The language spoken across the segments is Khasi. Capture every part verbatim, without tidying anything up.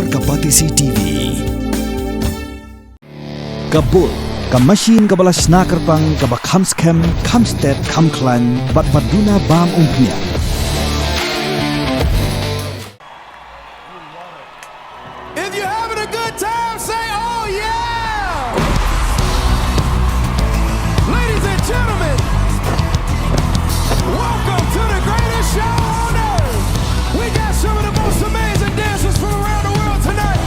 Ka Batesi T V. Ka Bull, ka machine kaba la shna kyrpang, kaba kham skhem, kham stet, kham khlaiñ, bad ba duna bam umphniang. If you're having a good time, say, "Oh, yeah!" Ladies and gentlemen, welcome to the greatest show on earth. We got some of the most amazing dancers from around the world tonight.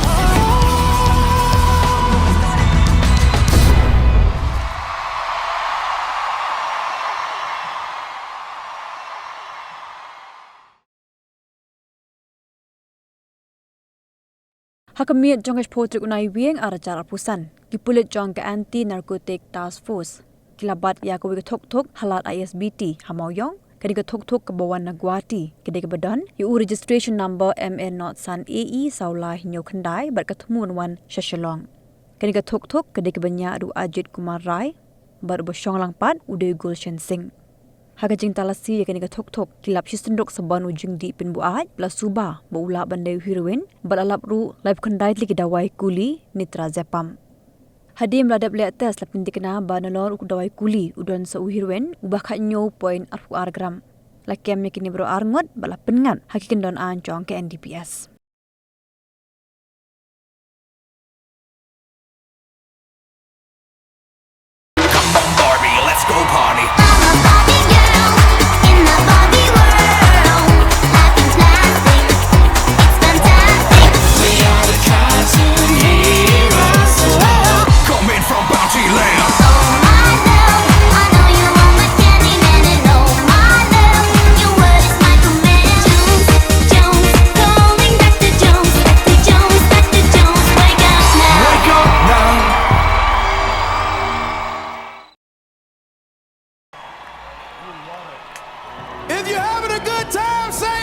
Ha ka miet jong ka shiphew tarik u Naiwieng arhajar arphew san, ki pulit jong ka Anti Narcotic Task Force ki la bat ïa kawei ka thok thok ha lad I S B T ha Mawïong. Kane ka thok thok kaba wan na Guwahati ka dei kaba don ïa u registration number M N nought san A E saw lai hynñiew khyndai bad ka thmu ban wan sha Shillong. Kane ka thok thok ka dei kaba ñiah da u Ajit Kumar Rai bad uba shong lang pat u dei u Gulshan Singh. Ha ka jingtalasi ïa kane ka thok thok, ki lap shisynduk saban u jingdih pynbuaid ba la suba ba u lah ban dei u heroin, bad la lap ruh laiphew khyndai tylli ki dawai kuli nitrazepam. Hadien ba la dep leh test, la pynthikna ba nalor u dawai kuli u don sa u heroin uba khathynñiew point arphew ar gram. La kem ïa kine baroh arngut bad la pynngat ha ki kyndon aiñ jong ka N D P S. Come on, Barbie, let's go party. I'm a Barbie girl in the Barbie world. Life in plastic, it's fantastic. We are the cartoon heroes. Coming from Bounty Land. Oh, my love, I know you want my Candyman, and oh, my love, your word is my command. Jones, Jones, calling Doctor Jones, Doctor Jones, Doctor Jones, wake up now. Wake up now. If you're having a good time, say,